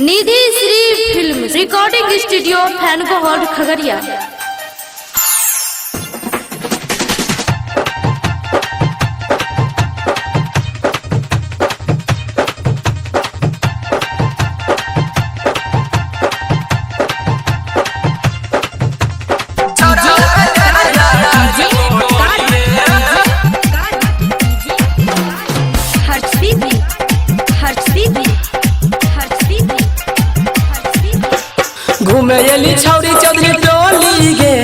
Nidhi Shri film recording studio Fanco hall Khagaria. घूमे एली छौरी चौधरी टोली गे,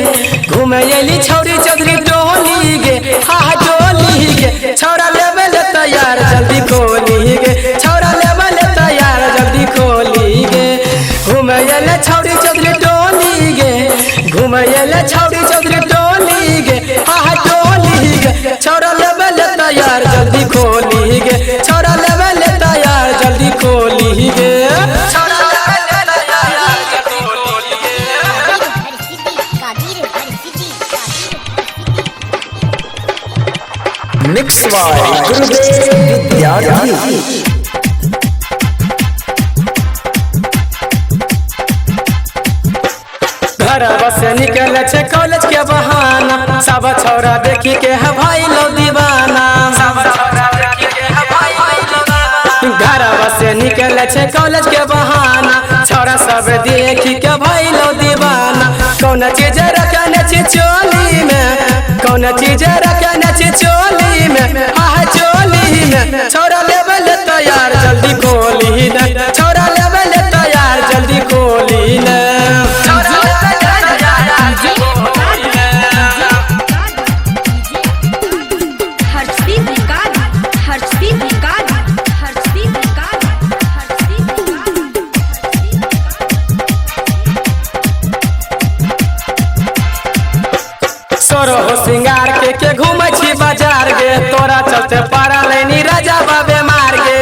घूमे एली छौरी चौधरी टोली गे, हा टोली गे। छौरा लेबे ले तैयार जल्दी खोली गे, छौरा लेबे ले तैयार जल्दी खोली गे। घूमे एले छौरी चौधरी टोली गे, घूमे एले छौरी चौधरी टोली गे, हा टोली गे। छौरा लेबे ले तैयार जल्दी खोली गे, छौरा लेबे ले तैयार जल्दी खोली गे। मिक्स बाय गुरुदेव विद्यार्थी। घरवा से निकल छे कॉलेज के बहाना, सब छौरा देखी के है भाई लो दीवाना। घरवा से निकल छे कॉलेज के बहाना, छौरा सब देखी के भाई लो दीवाना। कौन चीज रखने छी चोली में, कौन चीज रखने छी चोली में, आह चोली में। छौरा लेबे ले तैयार जल्दी खोली ने, छौरा लेबे ले तैयार जल्दी खोली ने। सोरो सिंगार के घूमै छी बाजार गे, तोरा चलते पारा लेनी राजा बाबे मार गे।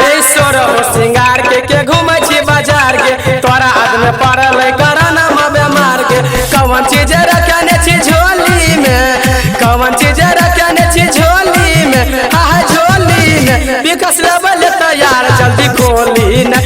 ए सोरो सिंगार के घूमै छी बाजार गे, तोरा आदमी पड़ल कराना बाबे मार गे। कौन चीज रखने छी झोली में, कौन चीज रखने छी झोली में, आह झोली में। विकास लेबे ले तैयार जल्दी खोली ने,